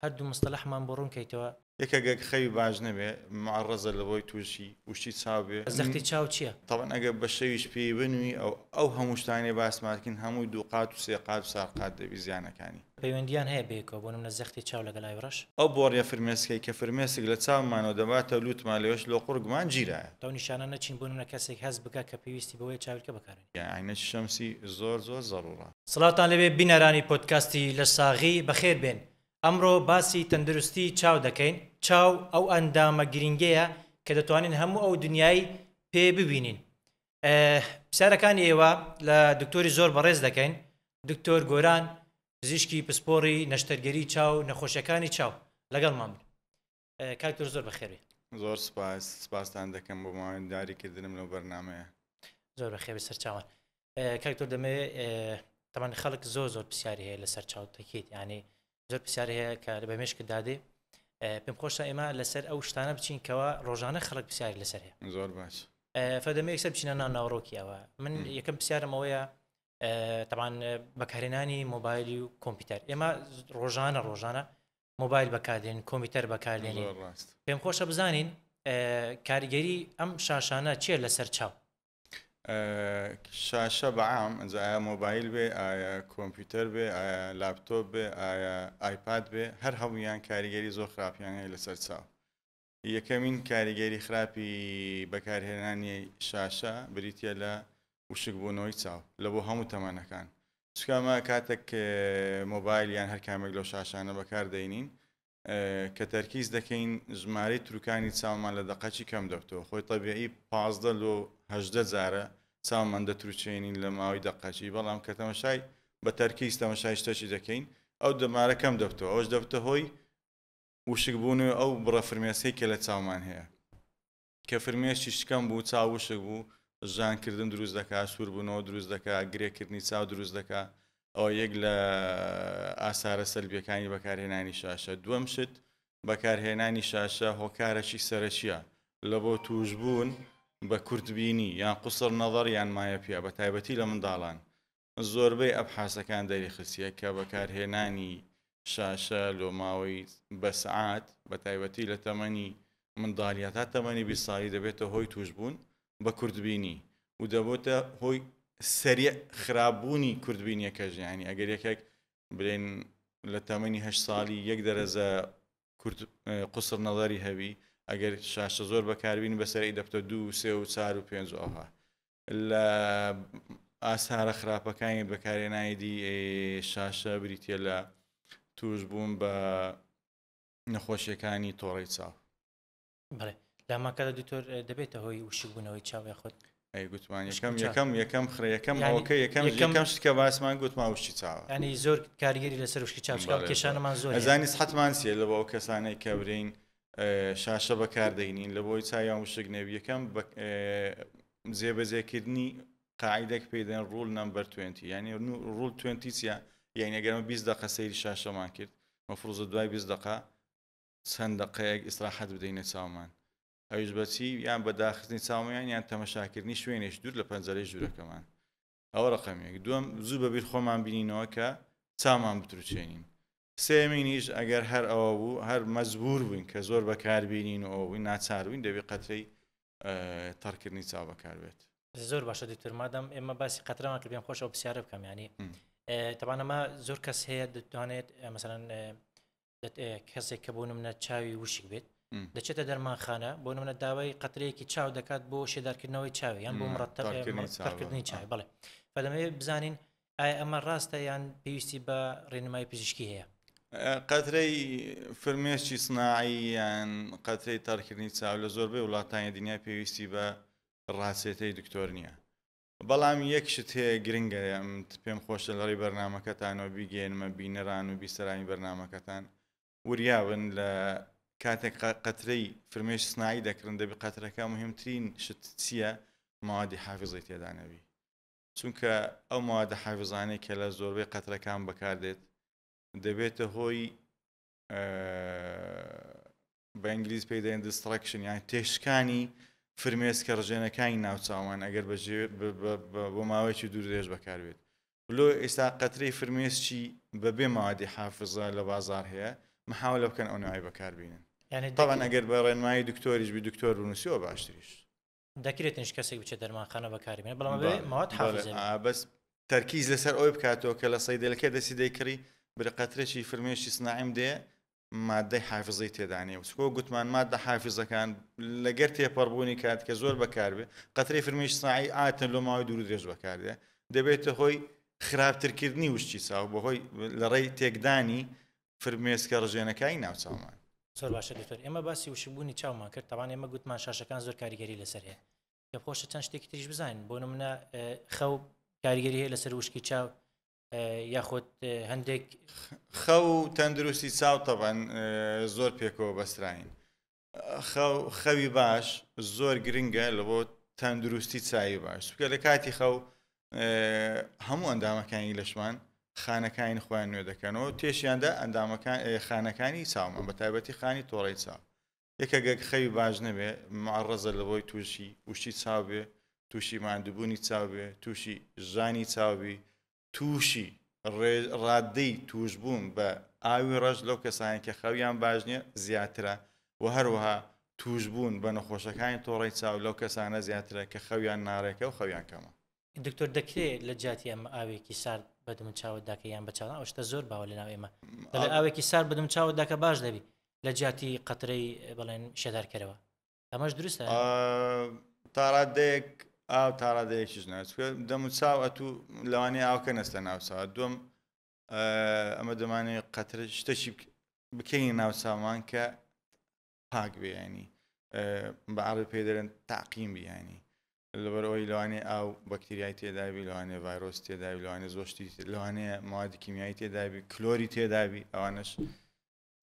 هەردوو مستەلەحمان بۆ ڕوون کەیتەوە. یەکەک گەر خەوی باش نەبێ معەڕەزە لەوەی توشی وشکی چاو بێ. زەختی چاو چیە؟ تەبعەن ئەگەر بە شەویش پێی بنوی ئەو ئەو هەموو شتانەی باسمان کردن هەمووی دوو قات و سێ قات و چار قات دەبی زیانەکانی. پەیوەندیان هەیە بەیەکەوە بۆ نمونە زەختی چاو لەگەڵ ئاوی ڕەش؟ ئەو بۆڕیە فرمێسکەی کە فرمێسک لە چاومانەوە دەباتە لوتمان لەوێش لۆ قوڕگمان گیرایە. لەو نیشانانە چین بۆ نمونە کەسێک هەست بکا کە پێویستی بەوەیە چاویلکە بەکاربێنێ؟ یان عەینەکی شەمسی زۆر زۆر زەڕوڕە. سڵاوتان لێبێ بینەرانی پۆدکاستی لەشساغی بەخێر بێن ئەمڕۆ باسی تەندروستی چاو دەکەین، چاو ئەو ئەندامە گرینگەیە کە دەتوانین هەموو ئەو دنیای پێ ببینین. پرسیارەکانی ئێوە لە دکتۆری زۆر بەڕێز دەکەین، دکتۆر گۆران پزیشکی پسپۆڕی نەشتەرگەری چاو نەخۆشیەکانی چاو لەگەڵمان بن. کاک دکتۆر زۆر بەخێربێی. زۆر سپاس، سپاستان دەکەم بۆ ماوەنداری کردنم لەو بەرنامەیە. زۆر بەخێربێی سەرچاوان. کاک دکتۆر دەمەوێت تەمان خەڵک زۆر زۆر پرسیاری هەیە لەسەر چاو تەکیت ینی زۆر پرسیار هەیە کە بە مێشکت دادێ پێم خۆشە ئێمە لەسەر ئەو شتانە بچین کەەوە ڕۆژانە خەڵک پرسیاری لەسەر هەیە. زۆر باش. فەدەمێ یەکسەر بچینە ناو ناوەڕۆکی ئەوە. من یەکەم پرسیارم ئەوەیە تەمان بەکارهێنانی مۆبایلی و کۆمپیوتەر ئێمە ڕۆژانە ڕۆژانە مۆبایل بەکاردێن کۆمپیوتەر بەکاردێنین پێم خۆشە بزانین کاریگەری ئەم شاشانە چییە لەسەر چاو؟ شاشە بەعام ئەجا ئایا مۆبایل بێ ئایا کۆمپیوتەر بێ ئایا لاپتۆپ بێ ئایا ئایپاد بێ هەر هەمویان کاریگەری زۆر خراپیان هەیە لەسەر چاو. یەکەمین کاریگەری خراپی بەکارهێنانی شاشە بریتە لە وشکبوونەوەی چاو لە بۆ هەموو تەمەنەکان چونکە ئەمە کاتێک مۆبایل یان هەر کامێک لەو شاشانە بەکار دەینین کە تەرکیز دەکەین ژمارەی تروکانی چاومان لە دەقەکی کەم دەبتەوە خۆی تەبیعی 15 لۆ 18 جارە چاومان دەتروچێنین لە ماوەی دەقەکی بەڵام کە تەمەشای بە تەرکیز تەمەشای شتەکی دەکەین ئەو دەمارە کەم دەبتەوە ئەوش دەبتە هۆی وشکبوونەوەی ئەو بڕە فرمێسکەی کە لە چاومان هەیە کە فرمێسکیش کەم بوو چاو وشک بوو ژان کردن دروست دەکا سووربوونەوە دروست دەکا گرێکردنی چاو دروست دەکا ئەوە یەک لە ئاسارە سەلبیەکانی بەکارهێنانی شاشە دووەم شت بەکارهێنانی شاشە هۆکارەکی سەرەکیە لە بۆ توشبوون بە کورتبینی یان قسر نەظەر یان مایەپیا بە تایبەتی لە منداڵان زۆربەی ئەبحاسەکان دەریخستیە کە بەکارهێنانی شاشە لۆ ماوەی بە سەعات بە تایبەتی لە تەمەنی منداڵیا تا تەمەنی 20 ساڵی دەبێتە هۆی توشبوون بە کورتبینی و دەبێتە هۆی سەریع خراپبوونی کورتبینیەکەش یانی ئەگەر یەکێک بلێن لە تەمەنی هەشت ساڵی یەک دەرەجە کورت قسر نەزەری هەبی ئەگەر شاشە زۆر بەکاربینی بەسەری دەبتە دوو سێ و چار و پێنج و ئەوها لە ئاسارە خراپەکانی بەکارهێنانی دی شاشە بریتە لە توشبوون بە نەخۆشیەکانی تۆڕی چاو. بەڵێ لاماکەدا دکتۆر دەبێتە هۆی وشکبوونەوەی چاو یاخود ئەی گوتمان یەکەم یەکەم یەکەم خرە یەکەم ئەوکە یەکەم یەکەم شت کە باسمان گوتمان وشکی چاوە ینی زۆر کاریگەری لەسەر وشکی چاو چکا کێشانەمان زۆر ئەزانی سحەتمان چیە لە بۆ ئەو کەسانەی کە برین شاشە بەکاردەینین لە بۆی چاویان وشک نەبی یەکەم جێبەجێکردنی قاعدێک پێی دەن ڕول نەمبەر 20 یعنی ڕول 20 چیە یعنی ئەگەر ئەمە 20 دقە سەیری شاشەمان کرد مەفروزە دوای 20 دقە چەند دقەیەک ئیسراحەت بدەینە چاومان ئەویش بەچی یان بە داخستنی چاومان یان تەمەشاکردنی شوێنێک دوور لە پەنجەرەی ژوورەکەمان ئەوە ڕقم یەک دووەم زوو بەبیر خۆمان بینینەوە کە چامان بتروچێنین سێیەمینیش ئەگەر هەر ئەوە بوو هەر مەجبوور بووین کە زۆر بەکار بینین و ئەوە بووین ناچار بووین دەبێ قەترەی تەڕکردنی چاو بەکار بێت. زۆر باشە دکتۆر مادام ئێمە باسی قەترەمان کرد پێم خۆشە ئەو پرسیارە بکەم ینی تەبان ئەمە زۆر کەس هەیە دەتوانێت مەسەلەن کەسێک کە بۆ نمونە چاوی وشک بێت دەچێتە دەرمانخانە بۆ نمونە داوای قەترەیەکی چاو دەکات بۆ شێدارکردنەوەی چاوی یان بۆ مڕەتەکردنی چاوی بڵێ فەدەمەوێت بزانین ئایا ئەمە ڕاستە یان پێویستی بە ڕێنمایی پزیشکی هەیە؟ قەترەی فرمێسکی سناعی یان قەترەی تەڕکردنی چاو لە زۆربەی وڵاتانی دنیا پێویستی بە ڕاچێتەی دکتۆر نییە بەڵام یەک شت هەیە گرنگە پێم خۆشە لە ڕێی بەرنامەکەتانەوە بیگەیەنمە بینەران و بیسەرانی بەرنامەکەتان وریابن لە کاتێک قەترەی فرمێش سناعی دەکڕن دەبی قەترەکە مهمترین شت چییە موادی حافظی تێدا نەبی چونکە ئەو موادە حافظانەی کە لە زۆربەی قەترەکان بەکاردێت دەبێتە هۆی بە ئینگلیز پێی دەێن destruction یان تێشکانی فرمێسکە ڕژێنەکانی ناوچاوان ئەگەر بۆ ماوەیەکی دوور درێژ بەکاربێت لۆ ئێستا قەترەی فرمێسکی بەبێ مادی حافزە لە بازار هەیە محاولە بکەن ئەو نوعی بەکاربینن. تەبعەن ئەگەر بە ڕێنمایی دکتۆریش بی دکتۆر بنووسیەوە باشتریش. دەکرێتنش کەسێک بچێت دەرمانخانە بەکاری بێنێت بەڵام ئەبێ مەواد حافزە بێت. بەس تەرکیز لەسەر ئەوەی بکاتەوە کە لە سەیدەلەکە دەستی دەیکڕی برە قەترەکی فرمێشی سناعیم دێ مادەی حافزەی تێدا نییە و چکۆ گوتمان مادە حافزەکان لەگەر تێپەڕبوونی کات کە زۆر بەکاربێ قەترەی فرمێشی سناعی ئاتن لۆ ماوەی دوور و درێژ بەکاردێ دەبێتە هۆی خراپترکردنی وشکی چاو بەهۆی لەڕێی تێکدانی فرمێسکە ڕژێنەکانی ناو چاومان. زۆر باشە دکتۆر ئێمە باسی وشکبوونی چاومان کرد تاوان ئێمە گوتمان شاشەکان زۆر کاریگەری لەسەر هەیە پێم خۆشە چەند شتێکی تریش بزانین بۆ نمونە خەو کاریگەری هەیە لەسەر وشکی چاو یاخود هەندێک خەو تەندروستی چاو تەبەن زۆر پێکەوە بەستراین خەو خەوی باش زۆر گرنگە لە بۆ تەندروستی چاوی باش چونکە لە کاتی خەو هەموو ئەندامەکانی لەشمان خانەکانی خۆیان نوێ دەکەنەوە تێشیاندا ئەندامەکان خانەکانی چاومان بە تایبەتی خانی تۆڕی چاو یەکە گەک خەوی باش نەبێ معڕزە لە بۆی تووشی وشی چاو بێ تووشی ماندووبوونی چاو بێ تووشی ژانی چاوبی تووشی ڕادەی تووشبوون بە ئاوی ڕەش لەو کەسانەی کە خەویان باش نییە زیاترە و هەروەها تووشبوون بە نەخۆشەکانی تۆڕەی چاو لەو کەسانە زیاترە کە خەویان ناڕێکە و خەویان کەمە. دکتۆر دەکرێ لە جیاتی ئەمە ئاوێکی سارد بە دم چاوت داکە یان بە چاوان ئەو شتە زۆر باوە لەناو ئێمە دەڵێ ئاوێکی سارد بە دم چاوت داکە باش دەبی لە جیاتی قەترەی بڵێن شێدارکەرەوە ئەمەش دروستە؟ تاڕادەیەک ئاو تاڕادەیەکیش نا چونکە دەم و چاو ئەتوو لەوانەیە ئاوکە نەستە ناو چاو دووەم ئەمە دەمانێت قەترە شتەکی بکەین ناو چاومان کە پاک بێ ینی بە عربی پێ دەرێن تاقیم بیانی لەبەر ئەوەی لەوانەیە ئاو بەکتریای تێدابی لەوانەیە ڤایرۆس تێدابی لەوانەیە زۆر شتی لەوانەیە موادی کیمیایی تێدابی کلۆری تێدابی ئەوانەش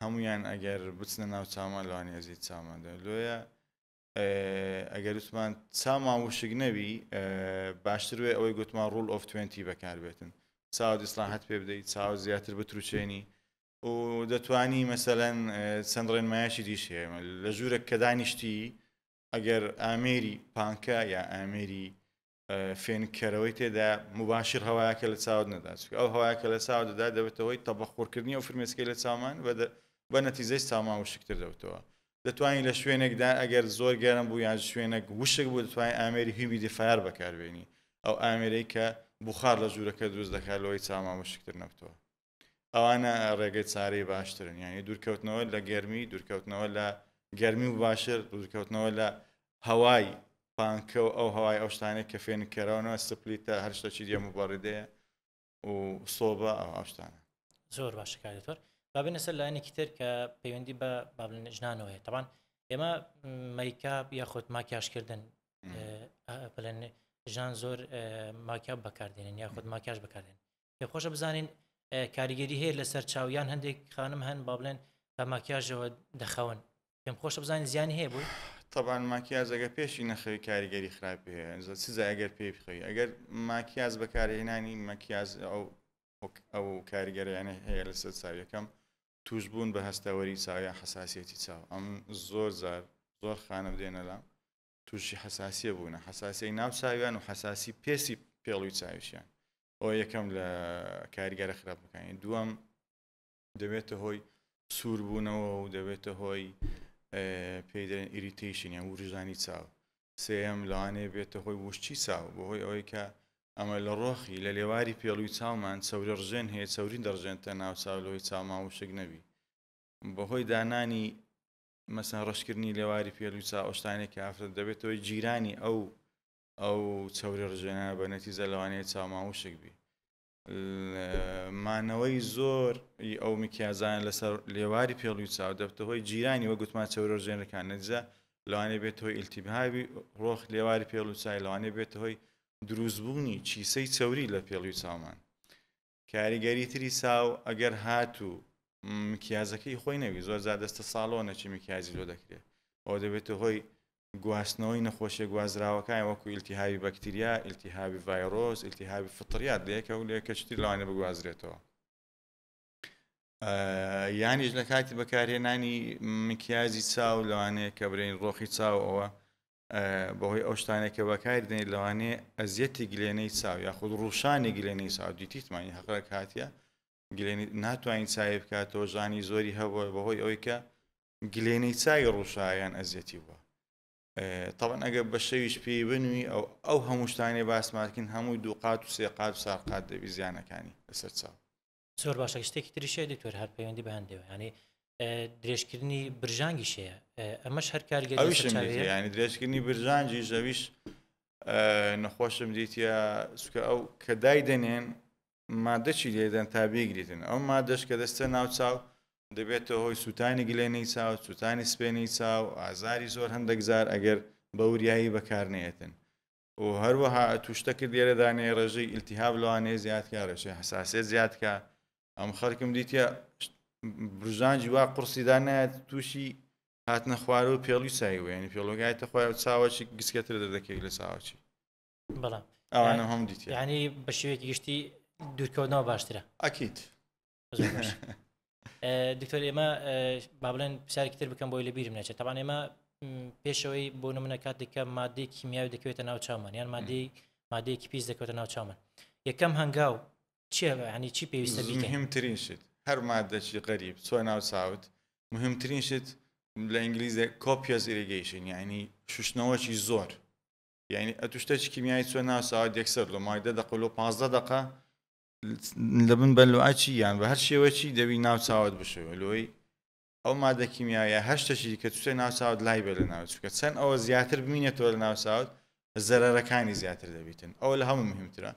هەمویان ئەگەر بچنە ناو چاومان لەوانەیە ئەزیەت چاومان دەن لۆیە ئەگەر وتمان چاومان وشک نەبی باشتر وێ ئەوەی گوتمان rule of 20 بەکاربێتن چاوت ئیسلاحەت پێ بدەیت چاو زیاتر بتروچێنی و دەتوانی مەسەلەن چەند ڕێنمایەکی دیش هەیە لە ژوورێک کە دانیشتی ئەگەر ئامێری پانکە یا ئامێری فێنککەرەوەی تێدا مباشر هەوایەکە لە چاوت نەدا چونکە ئەو هەوایەکە لە چاو دەدا دەبێتە هۆی تەبەخۆرکردنی ئەو فرمێسکەی لە چاومان بە نەتیجەی چاومان وشکتر دەبێتەوە دەتوانین لە شوێنێکدا ئەگەر زۆر گەرم بوو یان شوێنێک وشک بوو دەتوانین ئامێری humidifier بەکاربێنی ئەو ئامێرەی کە بخار لە ژوورەکە دروست دەکات لەوەی چاومان وشکتر نەبتەوە ئەوانە ڕێگەی چارەی باشترن یعنی دوورکەوتنەوە لە گەرمی دوورکەوتنەوە لە گەرمی و باشتر دوورکەوتنەوە لە هەوای پانکە و ئەو هەوای ئەو شتانەی کە فێنککەرەوەنەوە split ە هەر شتەکی دیە مبەڕیدەیە و سۆبە ئەو ئەو شتانە. زۆر باشە کاک دکتۆر با بێینە سەر لایەنێکی تر کە پەیوەندی بە با بڵێن ژنانەوە هەیە تەبان ئێمە مەیکاپ یاخود ماکیاژکردن بڵێن ژنان زۆر ماکیاپ بەکاردێنن یاخود ماکیاژ بەکاردێن پێم خۆشە بزانین کاریگەری هەیە لەسەر چاو یان هەندێک خانم هەن با بڵێن بە ماکیاژەوە دەخەون پێم خۆشە بزانین زیانی هەیە بووی طبعا ماکیاز ئەگەر پێشی نەخەوی کاریگەری خراپی هەیە چ ئەگەر پێی بخەوی ئەگەر ماکیاز بەکارهێنانی مەکیاز ئەو ئەو کاریگەریانە هەیە لەسەر چاو یەکەم توشبوون بە هەستەوەری چاو یان حساسیەتی چاو ئەم زۆر جار زۆر خانم دێنە لام تووشی حساسیە بوونە حساسی ناو چاویان و حساسی پێسی پێڵوی چاویشیان ئەوە یەکەم لە کاریگەرە خراپەکانی دووەم دەبێتە هۆی سووربوونەوە و دەبێتە هۆی پێی دەڵێن irritation یان وروژانی چاو سێیەم لەوانەیە بێتە هۆی وشکی چاو بەهۆی ئەوەی کە ئەمە لە ڕۆخی لە لێواری پێڵوی چاومان چەوری ڕژێن هەیە چەوری دەڕژێنتە ناو چاو لەوەی چاومان وشک نەبی بەهۆی دانانی مەسەن ڕەشکردنی لێواری پێڵوی چاو ئەو شتانەی کە ئافرەت دەبێتەوەی گیرانی ئەو ئەو چەوری ڕژێنە بە نەتیجە لەوانەیە چاومان وشک بی مانەوەی زۆر ی ئەو میکیازانە لەسەر لێواری پێڵوی چاو دەبتە هۆی گیرانی وە گوتمان چەوری ڕژێنەکان نەتیجە لەوانەیە بێتە هۆی ئیلتیهابی ڕۆخ لێواری پێڵوی چای لەوانەیە بێتە هۆی دروستبوونی کیسەی چەوری لە پێڵوی چاومان کاریگەری تری چاو ئەگەر هاتوو مکیازەکەی خۆی نەوی زۆر جار دەستە ساڵۆنەکی مکیازی لۆ دەکرێت ئەوە دەبێتە هۆی گواستنەوەی نەخۆشیە گوازراوەکان وەکو ئیلتیهابی بەکتریا ئیلتیهابی ڤایرۆس ئیلتیهابی فطریات لە یەکە و لە یەکەکی تر لەوانەیە بگوازرێتەوە یانیش لە کاتی بەکارهێنانی مکیازی چاو لەوانەیە کە برێن ڕۆخی چاو ئەوە بەهۆی ئەو شتانێک کە بەکاری دێنیت لەوانەیە ئەزیەتی گلێنەی چاو یاخود ڕوشانی گلێنەی چاو دیتیتمانی هەقرەک هاتیە. گلێنی ناتوانین چاوی بکاتەوە، ژانی زۆری هەبووە بەهۆی ئەوەی کە گلێنەی چاوی ڕووشایان ئەزیەتی بووە. تەبعەن ئەگەر بە شەویش پێی بنوی ئەو ئەو هەموو شتانەی باسماکن هەمووی دوو قات و سێ قات و چوار قات دەبی زیانەکانی لەسەر چاو. زۆر باشە شتێکی تریش هەیە دکتۆر هەر پەیوەندی بە هەندێوە یعنی درێژکردنی برژانگیش هەیە ئەمەش هەر کاریگەری لەسەر ئەویشم چاوی دیتیە هەیە؟ یعنی درێژکردنی برژانگیش ئەویش نەخۆشم دیتیە چونکە ئەو کە دایدەنێن مادە چی لێدەن تا بیگریتن ئەو مادەش کە دەستە ناو چاو دەبێتە هۆی سووتانی گلێنەی چاو سووتانی سپێنەی چاو ئازاری زۆر هەندێک جار ئەگەر بە وریایی بەکارنێتن و هەروەها ئەتوو شتەکرد لێرە دانێ ڕێژەی ئیلتیهاب لەوانەیە زیاد کا ڕێژەی حساسیەت زیاد کا ئەم خەڵکم دیتە برژانجی وا قورسی دانایەت تووشی هاتنە خوارەوە پێڵوی چای وە یعنی پێڵۆگایتە خوارەوە چاوەکی گسکەتر دەردەکەوێت لە چاوەکی بەڵام ئەوانە هەم دیتە یعنی بە شێوەیەکی گشتی دوورکەوتنەوە باشترە. ئەکید. زۆر باش. دکتۆر ئێمە با بڵێن پرسیارێکی تر بکەم بۆی لە بیرم نەچێت. تەبعەن ئێمە پێشەوەی بۆ نمونە کاتێک کە مادەی کیمیاوی دەکەوێتە ناو چاومان یان مادەیەکی پیس دەکەوێتە ناو چاومان یەکەم هەنگاو چییە؟ یعنی چی پێویستە بیکەین؟ مهمترین شت هەر مادەکی غەریب چۆ ناو چاوت مهمترین شت لە ئینگلیزێ copious irrigation یعنی شوشتنەوەکی زۆر یعنی ئەتو شتێکی کیمیایی چۆ ناو چاوت یەکسەر لە مای دە دەقە لۆ 15 دقە لە بن بەلوعەچی یان بە هەر شێوەکی دەبی ناو چاوت بشێوە لۆی ئەو مادە کیمیایە هەر شتێکی کە چوتە ناو چاوت لای بێ لە ناو چونکە چەند ئەوە زیاتر بمینێتەوە لە ناو چاوت زەرەرەکانی زیاتر دەبیتن ئەوە لە هەموو مهمترە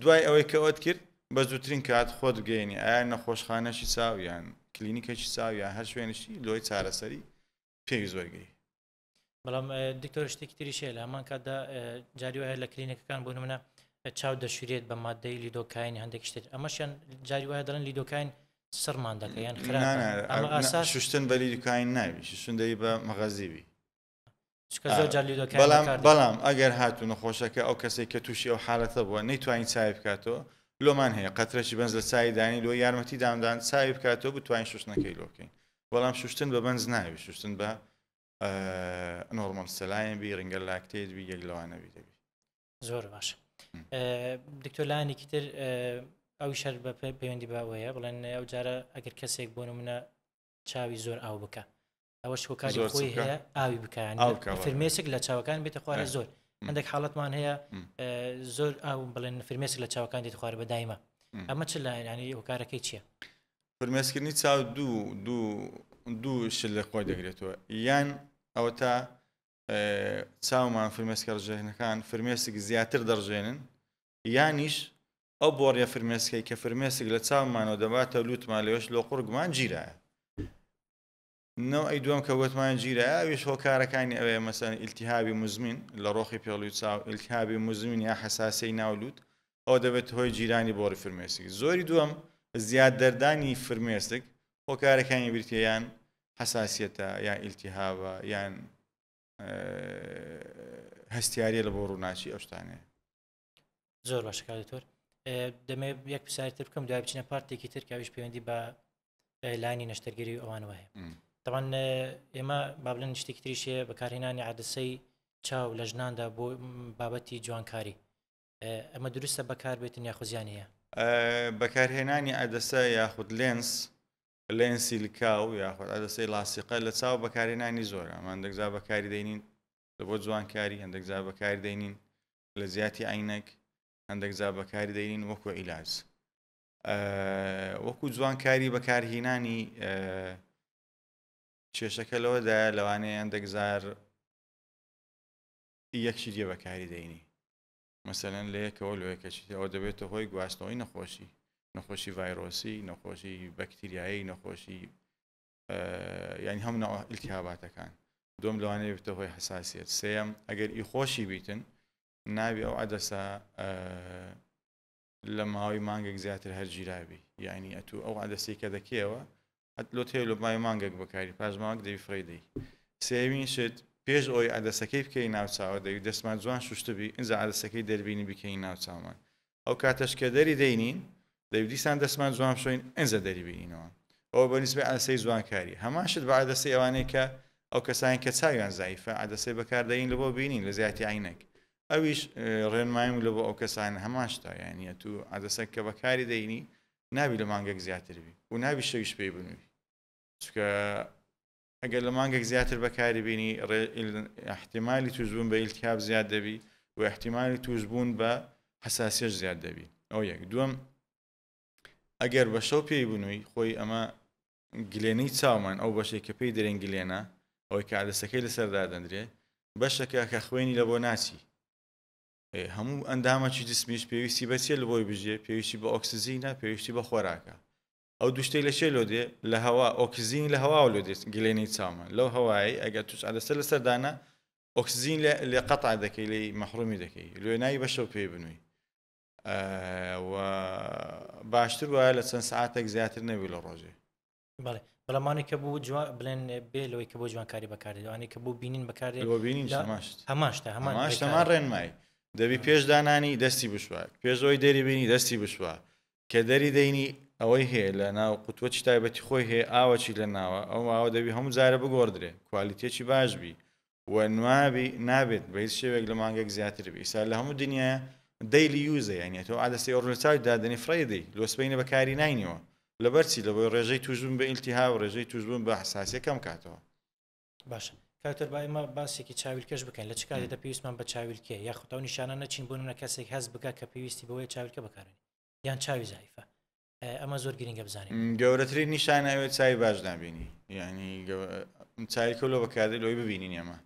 دوای ئەوەی کە ئەوت کرد بە زووترین کات خۆت بگەیەنی ئایا نەخۆشخانەشی چاو یان کلینیکێکی چاو یان هەر شوێنێکی لۆی چارەسەری پێویست وەرگری. بەڵام دکتۆر شتێکی تریش هەیە لە هەمان کاتدا جاری وایە لە کلینیکەکان بۆ نمونە چاو دەشورێت بە مادەی لیدۆکاین هەندێک شتێک ئەمەشیان جاری وایە دەڵێن لیدۆکاین سڕمان دەکە یان خراپە. ئەمە ئاساس شوشتن بە لیدۆکاین ناوی شوشتن دەی بە مەغەزیبی. چونکە زۆر جار لیدۆکاین بەکار دێت. بەڵام ئەگەر هاتوو نەخۆشەکە ئەو کەسێک کە تووشی ئەو حالەتە بووە نەیتوانی چاوی بکاتەوە لۆمان هەیە قەترەکی بەنز لە چاوی دانی لۆ یارمەتی دامدان چاوی بکاتەوە بتوانین شوشتنەکەی لۆ بکەین بەڵام شوشتن بە بەنز ناوی شوشتن بە normal saline بی Ringer lactate بی یەک لەوانە بی دەبی. زۆر باش دکتۆر لایەنێکی تر ئەویش هەر بە پەیوەندی بە ئەوەیە بڵێن ئەو جارە ئەگەر کەسێک بۆ نمونە چاوی زۆر ئاو بکە ئەوەش هۆکاری زۆر خۆی چ بکە؟ هەیە ئاوی بکە، یعنی ئاو بکە، بەڵێ. فرمێسک لە چاوەکان بێتە خوارێ زۆر. هەندێک حاڵەتمان هەیە، زۆر ئاو بڵێن فرمێسک لە چاوەکان دێتە خوارێ بە دایمە. ئەمە چ لایەن، یعنی هۆکارەکەی چییە؟ فرمێسکردنی چاو دوو شت لە خۆی دەگرێتەوە، یان ئەوە تا چاومان فرمێسکە ڕژێنەکان فرمێسک زیاتر دەڕژێنن، یانیش ئەو بۆڕیە فرمێسکەی کە فرمێسک لە چاومانەوە دەباتە لوتمان لەوێش لۆ قوڕگمان گیرایە. نەوعی دووەم کە گوتمان گیرایە ئەویش هۆکارەکانی ئەوەیە مەسەن ئیلتیهابی مزمین لە ڕۆخی پێڵوی چاو، ئیلتیهابی مزمین یا حەساسەی ناو لوت، ئەو دەبێت هۆی گیرانی بۆڕی فرمێسک. زۆری دووەم زیاد دەردانی فرمێسک هۆکارەکانی بریتیە یان حەساسیەتە یان ئیلتیهابە یان هەستیاریە لە بۆ ڕووناکی ئەو شتانەیە. زۆر باشە کاک دکتۆر. دەمەوێت یەک پرسیاری تر بکەم دوای بچینە پارتێکی تر کە ئەویش پەیوەندی بە لایەنی نەشتەرگەری و ئەوانەوە هەیە. طبعاً، ئێمە با بڵێن شتێکی تریش هەیە بەکارهێنانی عەدەسەی چاو لە ژناندا بۆ بابەتی جوانکاری. ئەمە دروستە بەکار بێتن یاخود زیانی هەیە؟ بەکارهێنانی عەدەسە یاخود لێنس، لێنسی لکاو یاخود عەدەسەی لاسیقە لە چاو بەکارهێنانی زۆرە. ئەمە هەندێک جار بەکاری دەینین لە بۆ جوانکاری، هەندێک جار بەکاری دەینین لە زیاتی عینەک، هەندێک جار بەکاری دەینین وەکو عیلاج. وەکو جوانکاری بەکارهێنانی، کێشەکە لەوەدایە لەوانەیە هەندێک جار یەکشی لێ بەکاری دەینی، مەسەلەن لە یەکەوە لە یەکەشی ئەوە دەبێتە هۆی گواستنەوەی نەخۆشی، نەخۆشی ڤایرۆسی، نەخۆشی بەکتریایی، نەخۆشی، یعنی هەموو نەوە ئیلتیهاباتەکان. دوم لەوانەیە بێتە هۆی حساسیەت. سێیەم ئەگەر ئیخۆشی بیتن ناوی ئەو عەدەسە، لە ماوەی مانگێک زیاتر هەرگیرابی، یعنی ئەتوو ئەو عەدەسەی کە دەکەیەوە هەت لۆت هەیە لە ماوەی مانگێک بەکاری، پاش مانگ دەبی فڕێی دەی. سێیەمین شت پێش ئەوەی عەدەسەکەی بکەی ناوچاوە دەبی دەستمان جوان شوشتبی، ئینجا عەدەسەکەی دەربینی بکەین ناوچاومان. ئەو کاتەش کە دەری دەینین دەبی دیسان دەستمان جوان بشۆین ئینجا دەری بینینەوە. ئەوە بە نسبەی عەدەسەی جوانکاری. هەمان شت بە عەدەسەی ئەوانەی کە ئەو کەسانی کە چاویان زایفە عەدەسەی بەکاردەین لە بۆ بینین لە زیاتی عینەک، ئەویش، ڕێنمایم لە بۆ ئەو کەسانە هەمان شتە، یعنی ئەتوو عەدەسە کە بەکاری دەینی نابی لە مانگێک زیاتر بی و نابی شەویش پێی بنووی، چونکە ئەگەر لە مانگێک زیاتر بەکاری بینی احتیمالی توشبوون بە ئیلتیهاب زیاد دەبی و احتیمالی توشبوون بە حساسیەش زیاد دەبی. ئەو یەک. دووەم، ئەگەر بە شەو پێی بنووی، خۆی ئەمە گلێنەی چاومان، ئەو بەشێک کە پێی دەرێن گلێنە، ئەوەی کە عدەسەکەی لەسەر دادەندرێ، بەشەکە کە خوێنی لە بۆ ناچی. هەموو ئەندامەکی جسمیش پێویستی بە چیە لە بۆی بژێ؟ پێویستی بە ئۆکسجینە، پێویستی بە خۆراکە. ئەو دوو شتەی لە چێ لۆ دێ؟ لە هەوا، ئۆکسجینی لە هەواوە لۆ دێت، گلێنەی چاومان لەو هەوایەی ئەگەر توش عدەسە لەسەر دانا، ئۆکسجین لێ قەتع دەکەی، لێی مەحرومی دەکەی، لۆ ناوی بەشەو پێی بنووی. و باشتر وایە لە چەند سعاتێک زیاتر نەبی لە ڕۆژێ. بەڵێ، بەڵام ئەوانەی کە بۆ جوان بڵێن بێ لەوەی کە بۆ جوانکاری بەکاردێت، ئەوانەی کە بۆ بینین بەکاردێت، بۆ بینین لە هەماشت. هەماشتە، هەمان هەماشت، ڕێکارە. هەمان ڕێنمایی. دەبی پێش دانانی دەستی بشوە، پێش ئەوەی دەری بینی دەستی بشوە، کە دەری دەینی ئەوەی هەیە لە ناو قوتوەکی تایبەتی خۆی هەیە، ئاوەکی لە ناوە، ئەو ئاوە دەبی هەموو جارە بگۆڕدرێ، کوالیتێکی باش بی و نوابی نابێت بە هیچ شێوەیەک لە مانگێک زیاتر بی. ئیسا لە هەموو دنیاە daily use ە، یعنی تۆ عادەسەی ئەو ڕۆژە چاوی دادەنی فڕێ دەی، لۆ سبەینە بەکاری ناینیەوە. لەبەر چی؟ لەبەر ڕێژەی توشبوون بە ئیلتیهاب، ڕێژەی توشبوون بە حساسیە کەم کاتەوە. باشە کاکتۆر، با ئێمە باسێکی چاویلکەش بکەین. لە چ کاتێکدا پێویستمان بە چاویلکەیە، یاخود ئەو نیشانە نەچین بۆ نمونە کەسێک هەست بکات کە پێویستی بەوەیە چاویلکە بەکارێنێ یان چاوی زایفە؟ ئەمە زۆر گرنگە بزانین. گەورەترین نیشانە ئەوێ چاوی باش نابینی، یعنی چاویلکە لۆ بەکاردێ لۆی ببینین. ئێمە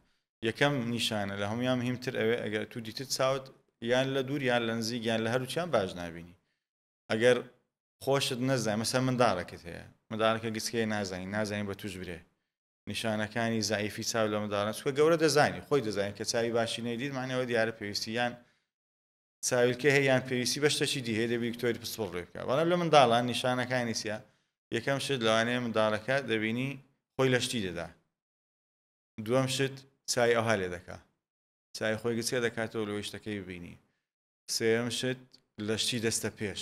یەکەم نیشانە لە هەمویان مهمتر ئەوێ ئەگەر تو دیتت چاوت یان لە دوور یان لە نزیک یان لە هەروچیان باش نابینی، ئەگەر خۆشت نەزانی، مەسەر منداڵێکت هەیە، منداڵەکە گچکەیە نازانی، نازانی بە توش برێ، نیشانەکانی زایفی چاو لە منداڵان، چونکە گەورە دەزانی، خۆی دەزانی کە چاوی باشی نەیدیت، معنیەوە دیارە پێویستی یان چاویلکە هەیە یان پێویستی بە شتێکی دی هەیە، دەبی دکتۆری پسپۆڕ لێ بکات. بەڵام لە منداڵان نیشانەکانی چییە؟ یەکەم شت لەوانەیە منداڵەکە دەبینی خۆی لە شتی دەدا، دووەم شت چای ئەوها لێ دەکا، چای خۆی گچکە دەکاتەوە لەوەی شتەکەی ببینی، سێیەم شت لە شتی دەستە پێش،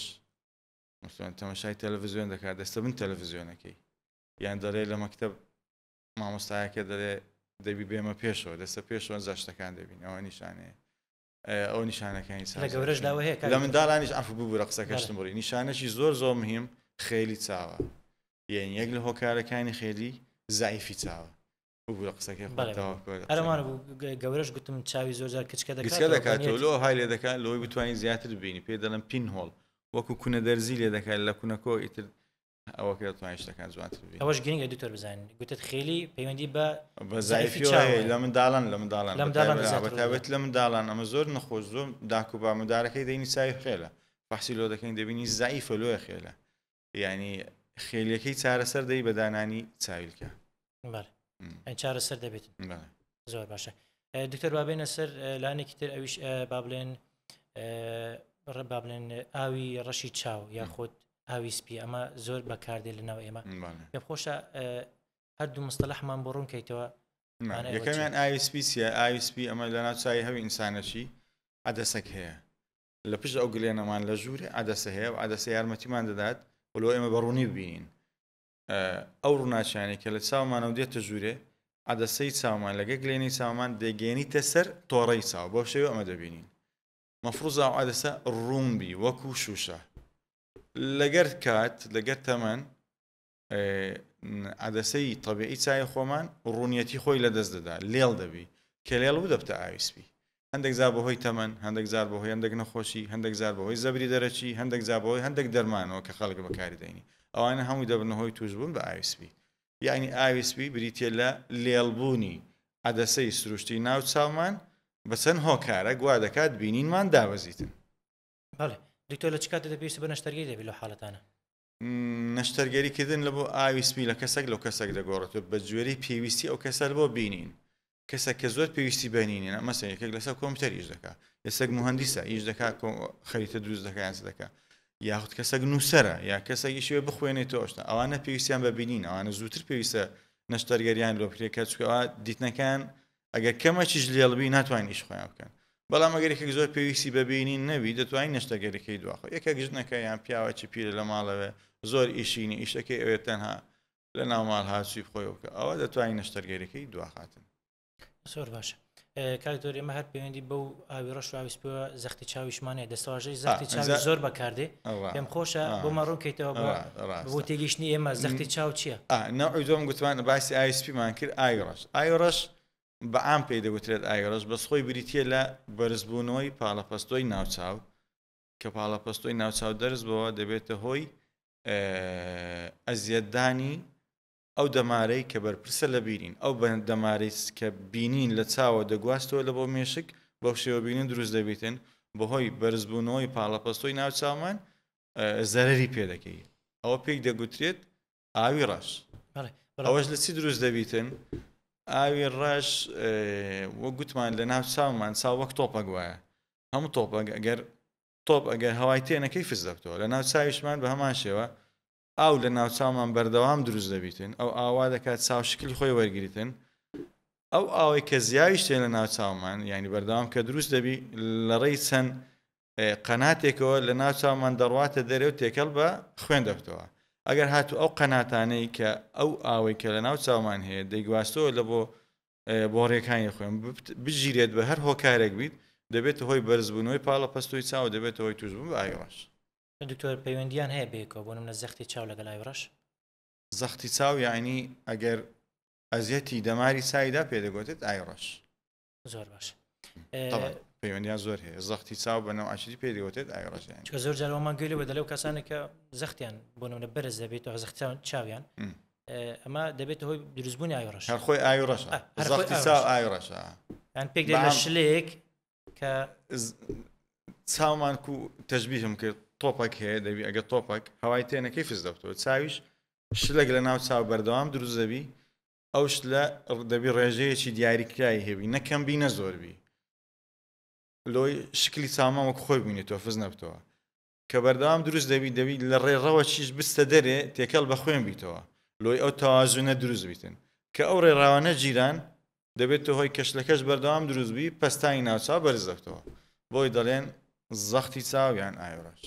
مثلاً تەماشای تەلەڤیزیۆن دەکات دەستە بن تەلەڤیزیۆنەکەی، یان دەڵێ لە مەکتەب مامۆستایەکە دەڵێ دەبی بێمە پێشەوە، دەستە پێشەوە زاشتەکان دەبین. ئەوە نیشانەیە. ئەو نیشانەکانی لە گەورەش داوە هەیە کاک لە منداڵانیش عەفو ببورە قسەکەشتم بەڵێ. بڕی. نیشانەکی زۆر زۆر مهم خێلی چاوە، یعنی یەک لە هۆکارەکانی خێلی زعیفی چاوە. ببورە قسەکەی خۆت بەڵێ، تەواو بەڵێ. بکە. هەرەمانە بوو، گەورەش گوتم چاوی زۆر جار کچکە دەکاتەوە، گچکە دەکاتەوە، بەنیەتی. لۆ های لێ دەکات لۆی بتوانین زیاتر ببینی، پێی دەڵێن پین هۆڵ، وەکو کونە دەرزی لێ دەکات لە کونەکۆ، ئیتر ئەوە کە دەتوانین شتەکان جوانتر ببینی. ئەوەش گرنگە دکتۆر بزانین گوتت خێلی پەیوەندی بە بە زایفی زایفیەوە چاوە. هەیە. لە منداڵان، لە منداڵان. لە منداڵان زیاتر بە تایبەت لە منداڵان ئەمە زۆر نەخۆش، زۆر داک و با مندارەکەی دەینی چاوی خێلە، فەحسی لۆ دەکەین دەبینی زایفە لۆیە خێلە، یعنی خێلیەکەی چارەسەر دەی بە دانانی چاویلکە. بەڵێ. ئەی چارەسەر دەبێت. بەڵێ. زۆر باشە. دکتۆر با بێنە سەر، لانێکی تر، ئەویش، با بڵێن، با بڵێن ئاوی ڕەشی چاو یاخود ئاوی سپی، ئەمە زۆر بەکاردێت لەناو ئێمە. بەڵێ. پێم خۆشە، هەردوو مستەلەحمان بۆ ڕوون کەیتەوە. مانای ئەوە یەکەمیان چییە؟ ئاوی سپی چییە؟ ئاوی سپی ئەمە لەناو چای هەوی ئینسانەکی عەدەسەک هەیە لە پشت ئەو گلێنەمان لە ژوورێ عەدەسە هەیە و عەدەسە یارمەتیمان دەدات و لۆ ئێمە بە ڕوونی ببینین. ئەو ڕووناچیانەی کە لە چاومانەوە دێتە ژوورێ عەدەسەی چاومان لەگە گلێنەی چاومان دەگەێنیتە سەر تۆڕەی چاو، بەو شێوە ئەمە دەبینین. مەفروزە ئەو عەدەسە ڕوون بی وەکو شوشە. لەگەر کات، لەگەر تەمەن، عەدەسەی طبیعی چای خۆمان ڕوونیەتی خۆی لەدەست دەدا، لێڵ دەبی، کە لێڵ بوو دەبتە ئاوی سپی. هەندێک جار بەهۆی تەمەن، هەندێک جار بەهۆی هەندێک نەخۆشی، هەندێک جار بەهۆی زەبری دەرەکی، هەندێک جار بەهۆی هەندێک دەرمانەوە کە خەڵک بەکاری دێنی، ئەوانە هەمووی دەبنە هۆی توشبوون بە ئاوی سپی. یعنی ئاوی سپی بریتیە لە لێڵبوونی عەدەسەی سروشتی ناو چاومان بە چەند هۆکارە گوا دەکات بینینمان دابەزیتن. بەڵێ دکتۆر، لە چ کاتێک پێویست بە نەشتەرگەری دەبێت لەو حاڵەتانە؟ نەشتەرگەریکردن لە بۆ ئاوی سپی لە کەسێک لەو کەسێک دەگۆڕێتەوە بە جوێری پێویستی ئەو کەسە بۆ بینین. کەسێک کە زۆر پێویستی بەنینە، مەسەن یەکێک لەسەر کۆمپیوتەر ئیش دەکات، کەسێک مهندسە ئیش دەکات، خەریتە دروست دەکات یان چ دەکات، یاخود کەسێک نووسەرە یا کەسێک ئیشی بخوێنێتەوە شتە، ئەوانە پێویستیان بە بینین، ئەوانە زووتر پێویستە نەشتەرگەریان لۆ بکرێت کە چونکە ئەوە دیتنەکان ئەگەر کەمەکیش لێڵبی ناتوانین ئیش خۆیان بکەن. بەڵام ئەگەر یەکێک زۆر پێویستی بە بینین نەبی دەتوانین نەشتەرگەریەکەی دواخۆ. یەکێک ژنەکە یان پیاوەکی پیرە لە ماڵەوە زۆر ئیشینی ئیشەکەی ئەوێت تەنها لە ناو ماڵ هاچووی خۆی بکە، ئەوە دەتوانین نەشتەرگەریەکەی دواخاتن. زۆر باشە. کاک دکتۆر ئێمە هەر پەیوەندی بەو ئاوی ڕەش و ئاوی سپیەوە زەختی چاویشمان هەیە دەستەواژەی زەختی چاوی زۆر بەکاردێ پێم خۆشە بۆمان ڕوون کەیتەوە بۆ تێگەیشتنی ئێمە زەختی چاو چییە؟ نەوعی دووەم گوتمان باسی ئاوی سپیمان کرد ئاوی ڕەش ئاوی ڕەش بە عام پێی دەگوترێت ئاوی ڕەش بەس خۆی بریتییە لە بەرزبوونەوەی پاڵەپەستۆی ناوچاو کە پاڵەپەستۆی ناوچاو دەرز بەوە دەبێتە هۆی ئەزیەتدانی ئەو دەمارەی کە بەرپرسە لە بینین، ئەو دەمارەی کە بینین لە چاوە دەگواستەوە لە بۆ مێشک، بەو شێوە بینین دروست دەبیتن، بەهۆی بەرزبوونەوەی پاڵەپەستۆی ناو چاومان زەرەری پێ دەکەی، ئەوە پێی دەگوترێت ئاوی ڕەش. ئەوەش لە چی دروست دەبیتن؟ ئاوی ڕەش وەک گوتمان لە ناو چاومان چاو وەک تۆپەک وایە، هەموو تۆپەک ئەگەر تۆپ ئەگەر هەوای تێ نەکەی فز دەبتەوە، لە ناو چاویشمان بە هەمان شێوە ئاو لە ناو چاومان بەردەوام دروست دەبیتن، ئەو ئاوا دەکات چاو شکلی خۆی وەرگریتن، ئەو ئاوەی کە زیاویش تێ لە ناو چاومان یعنی بەردەوام کە دروست دەبی لە ڕێی چەند قەناتێکەوە لە ناو چاومان دەڕواتە دەرێ و تێکەڵ بە خوێن دەبتەوە. ئەگەر هاتوو ئەو قەناتانەی کە ئەو ئاوەی کە لە ناو چاومان هەیە دەیگواستەوە لە بۆ بۆڕیەکانی خوێن بگیرێت بە هەر هۆکارێک بیت دەبێتە هۆی بەرزبوونەوەی پاڵەپەستۆی چاو دەبێتە هۆی تووشبوون بە ئاوی ڕەش. دکتۆر پەیوەندیان هەیە بەیەکەوە بۆ نمونە زەختی چاو لەگەڵ ئاوی ڕەش؟ زەختی چاو یعنی ئەگەر ئەزیەتی دەماری چاویدا پێ دەگوترێت ئاوی ڕەش. زۆر باش. پەیوەندیان زۆر هەیە زەختی چاو بە نەوعەکی پێ دەگوترێت ئاوی ڕەش یعنی. چونکە زۆر جار ئەومان گوێ لێ دەلێ و کەسانێک کە زەختیان بۆ نمونە بەرز دەبێت و زەختی چاویان ئەمە دەبێتە هۆی دروستبوونی ئاوی ڕەش. هەر خۆی ئاوی ڕەشە. زەختی چاو ئاوی ڕەشە. یان پێک دێت لە شلەیەک کە چاومان کو تەشبیهم کرد تۆپەک هەیە دەبی ئەگە تۆپەک هەوای تێنەکەی فز دەبتەوە چاویش شلێک لە ناو چاو بەردەوام دروست دەبی ئەو شلە دەبی ڕێژەیەکی دیاریکرای هەبی نەکەم بی نە زۆر بی لۆی شکلی چاومان وەک خۆی بینێتەوە فز نەبتەوە کە بەردەوام دروست دەبی دەبی لە ڕێڕەوە چیش بستە دەرێ تێکەڵ بە خوێن بیتەوە لۆی ئەو تەوازنە دروست بیتن کە ئەو ڕێڕاوانە گیران دەبێتە هۆی کەشلەکەش بەردەوام دروست بی پەستانی ناوچاو بەرز دەبتەوە بۆی دەڵێن زەختی چاو یان ئاوی ڕەش.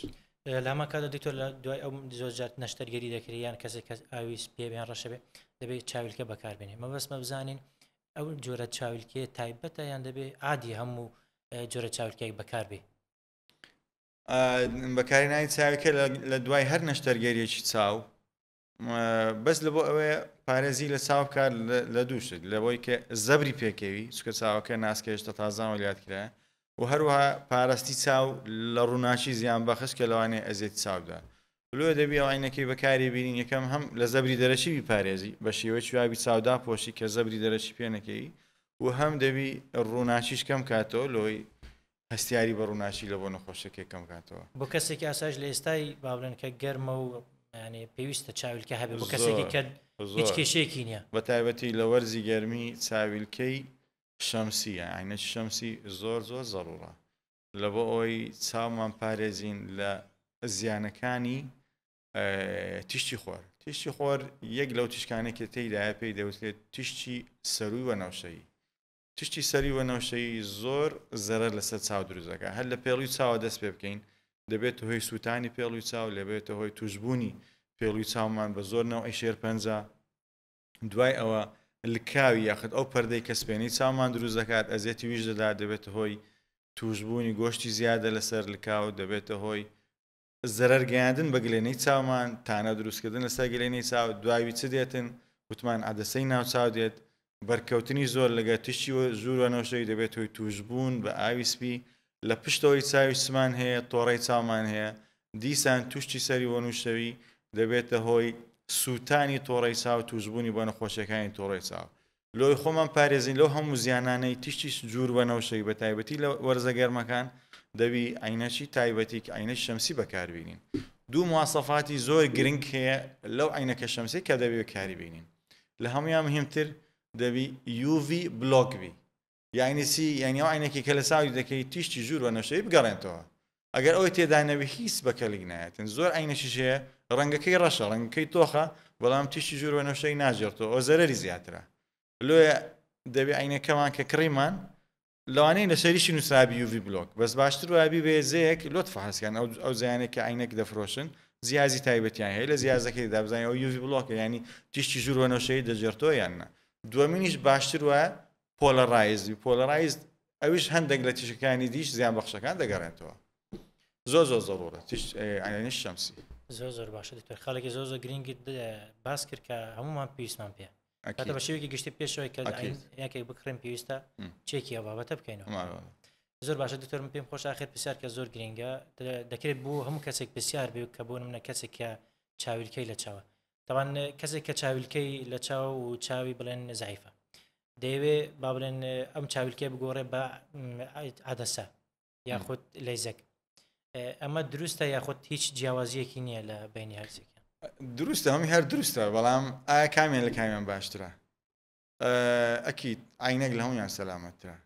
لە هەمان کاتدا دکتۆر لە دوای ئەو زۆر جار نەشتەرگەری دەکرێت یان کەسێک کە ئاوی سپیە یان ڕەشە بێ دەبێت چاویلکە بەکاربێنێ مەبەستمە بزانین ئەو جۆرە چاویلکەیە تایبەتە یان دەبێ عادی هەموو جۆرە چاویلکەیەک بەکاربێ؟ بەکارهێنانی چاویلکە لە دوای هەر نەشتەرگەریەکی چاو بەس لە بۆ ئەوەیە پارێزی لە چاو بکات لە دوو شت لەوەی کە زەبری پێکەوی چکە چاوەکە ناسکە هێشتا تازانەوە لات کرایە و هەروەها پارستی چاو لە ڕووناکی زیان بەخش کە لەوانەیە ئەزیەتی چاو بدات لۆیە دەبی ئەو عینەکەی بەکاری بینین یەکەم هەم لە زەبری دەرەکی بیپارێزی بە شێوەی چوابی چاودا پۆشی کە زەبری دەرەکی پێ نەکەی و هەم دەبی ڕووناکیش کەم کاتەوە لۆی هەستیاری بە ڕووناکی لە بۆ نەخۆشەکەی کەم کاتەوە. بۆ کەسێکی ئاسایش لە ئێستای با بڵێن کە گەرمە و یعنی پێویستە چاویلکە هەبێ بۆ کەسێکی کە هیچ کێشەیەکی نییە. بە تایبەتی لە وەرزی گەرمی چاویلکەی شەمسی یان عەینەکی شەمسی زۆر زۆر زەڕوڕە لە بۆ ئەوەی چاومان پارێزین لە زیانەکانی تیشتی خۆر. تیشتی خۆر یەک لەو تیشکانەی کە تێیدایە پێی دەوترێت تیشتی سەرووی وەنەوشەیی. تشتی سەری وەنەوشەیی زۆر زەرەر لەسەر چاو دروست دەکات هەر لە پێڵوی چاوە دەست پێ بکەین دەبێتە هۆی سووتانی پێڵوی چاو لەبێتە هۆی توشببوونی پێڵوی چاومان بە زۆر نەوعی شێرپەنجە دوای ئەوە لکاوی یاخود ئەو پەردەی کە سپێنەی چاومان دروست دەکات ئەزیەتی ویش دەدات دەبێتە هۆی توشببوونی گۆشتی زیادە لەسەر لکاو دەبێتە هۆی زەرەر گەیاندن بە گلێنەی چاومان، تانە دروستکردن لەسەر گلێنەی چاو، دواوی چ دێتن، وتمان عەدەسەی ناو چاو دێت، بەرکەوتنی زۆر لەگەر تیشکی ژوور وەنەوشەوی دەبێت هۆی تووشبوون بە ئاوی سپی، لە پشتەوەی چاویش چمان هەیە، تۆڕەی چاومان هەیە، دیسان توشتی سەری وەنوشەوی دەبێتە هۆی سووتانی تۆڕەی چاو، تووشبوونی بە نەخۆشیەکانی تۆڕەی چاو. لۆی خۆمان پارێزین لەو هەموو زیانانەی تیشتی جوور وەنەوشەی بە تایبەتی لە وەرزە گەرمەکان دەبی عەینەکی تایبەتی کە عەینەکی شەمسی بەکاربینین دوو مواسەفاتی زۆر گرنگ هەیە لەو عەینەکە شەمسی کە دەبی بەکاری بینین لە هەمویان مهمتر دەبی UV block بی یعنی چی یعنی ئەو عەینەکی کە لە چاوی دەکەی تیشتی ژوور وەنەوشەی بگەڕێنتەوە ئەگەر ئەوەی تێدا نەبی هیچ بە کەلک نایەتن زۆر عەینەکیش هەیە ڕەنگەکەی ڕەشە ڕەنگەکەی تۆخە بەڵام تیشتی ژوور وەنەوشەی ناژێرتەوە ئەو زەرەری زیاترە لۆیە دەبێ عینەکەمان کە کڕیمان لەوانەیە لەسەریشی نووسرابی UV block بەس باشتر وابی بێ زەیەک لۆت فحسکان ئەو ئەو زیانێک کە عینەک دەفرۆشن زیازی تایبەتیان هەیە لە زیازەکەی دابزانانی ئەو UV block ە ینی تیشتی ژوور وەنەوشەی دەجێرتەوە یان نا دووەمینیش باشتر وایە. Polarized بی، polarized ئەویش هەندێک لە تیشکەکانی دیش زیان بەخشەکان دەگەڕێنتەوە. زۆر زۆر زەرورە تیش عینی شەمسی. زۆر زۆر باشە دکتۆر، خاڵێکی زۆر زۆر گرنگی باس کرد کە هەمومان پێویستمان پێ. کاتە بە شێوەیەکی گشتی پێشەوەی کە یەکێک بکڕین پێویستە چێکی ئەو بابەتە بکەینەوە. زۆر باشە دکتۆر، من پێم خۆش ئاخر پرسیار کە زۆر گرنگە، دەکرێت بۆ هەموو کەسێک پرسیار بێ کە بۆ منە کەسێک کە چاویلکەی لە چاوە، تاوان کەسێک کە چاویلکەی لە چاو و چاوی بڵێن زعیفە، دەیەوێ با بڵێن ئەم چاویلکەی بگۆڕێ بە عادەسە یاخود لەیزەک، ئەمە دروستە یاخود هیچ جیاوازیەکی نییە لە بینی هەرسێکیان؟ دروستە، هەمی هەر دروستە، بەڵام ئایا کامیان لە کامیان باشترە؟ ئەکید عینەک لە هەمویان سەلامەترە.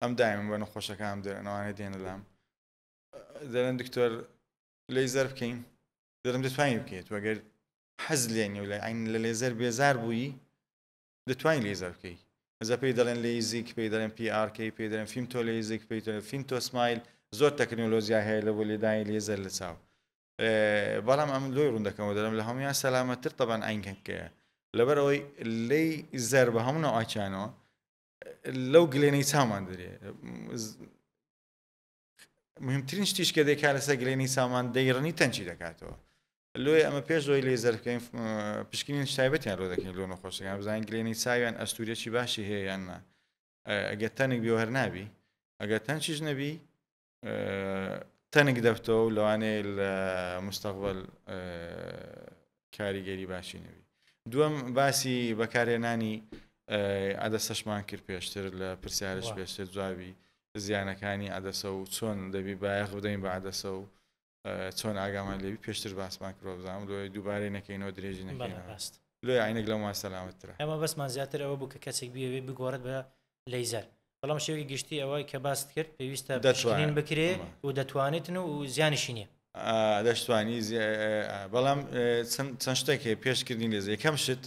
ئەم دایمە بە نەخۆشەکان دەرێن، ئەوانەی دێنە لام دەرێن دکتۆر لەیزەر بکەین، دەرم دەتوانین بکەیت، وەگەر حەز لێ نیە و لە عین لە لێزەر بێزار بووی دەتوانین لێزەر بکەی. ئەزا پێی دەڵێن لەیزیک، پێی دەڵێن پی ئار کەی، پێی دەڵێن فیمتۆ لەیزیک، پێی دەڵێن فیمتۆ سمایل. زۆر تەکنۆلۆژیا هەیە لە بۆ لێدانی لێزەر لە چاو. بەڵام ئەم لۆی ڕوون دەکەمەوە دەڵێم لە هەمویان سەلامەتتر تەبان عینکەکەیە، لەبەر ئەوەی لەی زەر بە هەموو نەوعەکیانەوە لەو گلێنەی چاومان دەرێ. مهمترین شتیش کە دەیکا لەسەر گلێنی چاومان دەیڕنی تەنچی دەکاتەوە. لۆیە ئەمە پێش لۆی لێزەر بکەین پشکنین تایبەتیان لۆ دەکەین لۆ نەخۆشەکان، بزانین گلێنی چاویان ئەستوریەکی باشی هەیە یان نا. ئەگەر تەنک بێ هەر نابی، ئەگەر تەنکیش نەبی تەنک دەبتەوە و لەوانەیە لە مستەقبل کاریگەری باشی نەبی. دووەم باسی بەکارهێنانی عەدەسەشمان کرد پێشتر لە پرسیارش پێشتر جوابی زیانەکانی عەدەسە و چۆن دەبی بایەخ بدەین بە عەدەسە و چۆن ئاگامان لێبی پێشتر باسمان کرۆ، بزانم لۆی دووبارەی نەکەینەوە درێژی نەکەینەوە. لۆی عینێک لەو سەلامەتترە. ئەمە بەسمان زیاتر ئەوە بوو کە کەسێک بیەوێ بگۆڕێت بە لەیزەر، بەڵام شێوەی گشتی ئەوەی کە باست کرد پێویستە پشکنین بکرێ و دەتوانێتن و زیانیشی نییە. دەشتوانی، بەڵام چەند شتێک هەیە پێشکردنی لێزە. یەکەم شت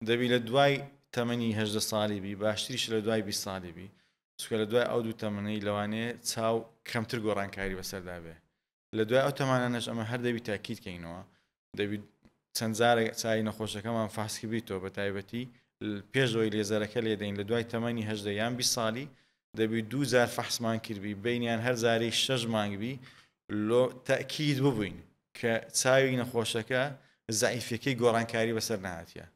دەبی لە دوای تەمەنی 18 ساڵی بی، باشتریش لە دوای 20 ساڵی بی، چونکە لە دوای ئەو دوو تەمەنەی لەوانەیە چاو کەمتر گۆڕانکاری بەسەردا بێ. لە دوای ئەو تەمانانەش ئەمە هەر دەبی تاکید کەینەوە، دەبی چەند جارێک چای نەخۆشەکەمان فاسکی بیتەوە، بە تایبەتی پێش ئەوەی لێزەرەکە لێدەین لە دوای تەمەنی 18 یان 20 ساڵی دەبی دوو جار فەحسمان کردبی، بینیان هەر جارێک 6 مانگ بی، لۆ تەکید ببووین کە چاوی نەخۆشەکە زعیفەکەی گۆڕانکاری بەسەر نهاتیە.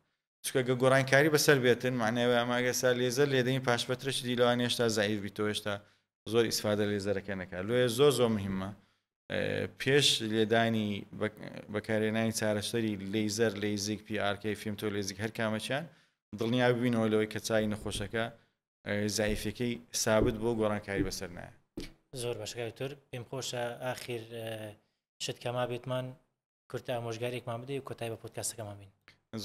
چونکە گە گۆڕانکاری بەسەر بێتن معناوە ئەمە ئەگەر سا لێزەر لێدەین پاش فترەش دی لەوانەیە هێشتا زعیف بیتەوە، هێشتا زۆر ئیسفادە لێزەرەکە نەکات. لۆیە زۆر زۆر مهمە پێش لێدانی بەکارهێنانی چارەسەری لەیزەر، لەیزیک، پی ئار کەی، فیمتۆ لەیزیک، هەر کامەچیان دڵنیا ببینەوە لەوەی کە چای نەخۆشەکە زعیفەکەی سابت بۆ گۆڕانکاری بەسەر نایە. زۆر باشە دکتۆر، پێم خۆشە ئاخیر شت کەما بێتمان کورتە ئامۆژگاریێکمان بدەی و کۆتایی بە پۆدکاستەکەمان بین.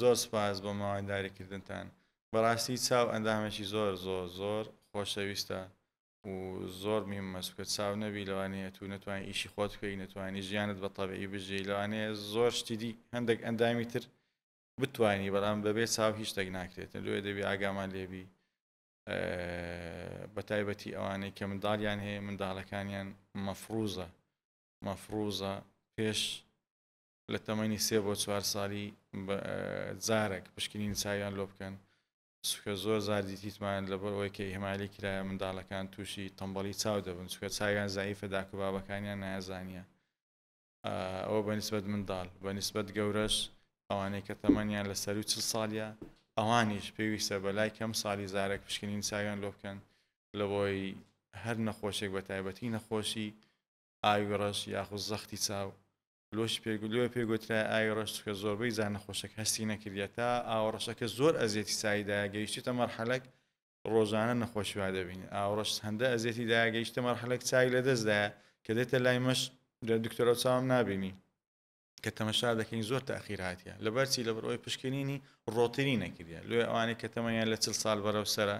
زۆر سپاس بۆ ماوەنداریکردنتان. بەڕاستی چاو ئەندامێکی زۆر زۆر زۆر خۆشەویستە و زۆر مهمە، چونکە چاو نەبی لەوانەیە تو نەتوانی ئیشی خۆت بکەی، نەتوانی ژیانت بە تەبیعی بژی، لەوانەیە زۆر شتی دی هەندێک ئەندامی تر بتوانی، بەڵام بەبێ چاو هیچ شتێک ناکرێتن. لۆیە دەبی ئاگامان لێبی، بە تایبەتی ئەوانەی کە منداڵیان هەیە، منداڵەکانیان مەفروزە پێش لە تەمەنی 3 بۆ 4 ساڵی جارێک پشکنین چاویان لۆ بکەن. چونکە زۆر زار دیتیتمان لەبەر ئەوەی کە ئیهمالی کرایە منداڵەکان تووشی تەمبەڵی چاو دەبن، چونکە چاویان زعیفە، داک و بابەکانیان نایەزانیە. ئەوە بە نسبەت منداڵ، بە نسبەت گەورەش ئەوانەی کە تەمەنیان لە سەروی 40 ساڵیە، ئەوانیش پێویستە بە لای کەم ساڵی زارێک پشکنین چاویان لۆ بکەن، لەبۆی هەر نەخۆشێک بە تایبەتی نەخۆشی ئاوی ڕەش یاخود زەختی چاو لۆش لۆ پێگوترای ئاوی ڕەش، چونکە زۆربەی جار نەخۆشەکە هەستی نەکردیە تا ئاوە ڕەشەکە زۆر ئەزیەتی چاویدایە گەیشتە مەرحەلەک ڕۆژانە نەخۆشی وا دەبینی. ئاوە ڕەش هەندە ئەزیەتی دایە گەیشتە مەرحەلەک چاوی لەدەستدایە کە دێتە لای مەش لە دکتۆرە چاوم نابینی کە تەمەشا دەکەین زۆر تاخیر هاتیە. لەبەرچی؟ لەبەر ئەوەی پشکنینی ڕۆتینی نەکردیە. لۆیە ئەوانەی کە تەمەنیان لە 40 ساڵ بەرەو سەرە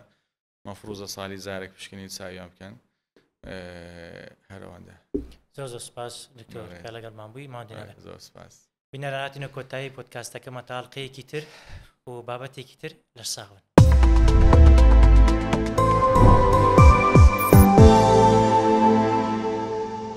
مەفروزە ساڵی جارێک پشکنین چاویان بکەن. هەرەوەندە. زۆر زۆر سپاس دکتۆر کە لەگەڵمان بووی، ماندوو نەبن. زۆر سپاس. بینەران هاتینە کۆتایی پۆدکاستەکەمە تا ئەڵلقەیەکی تر و بابەتێکی تر لە ساغن.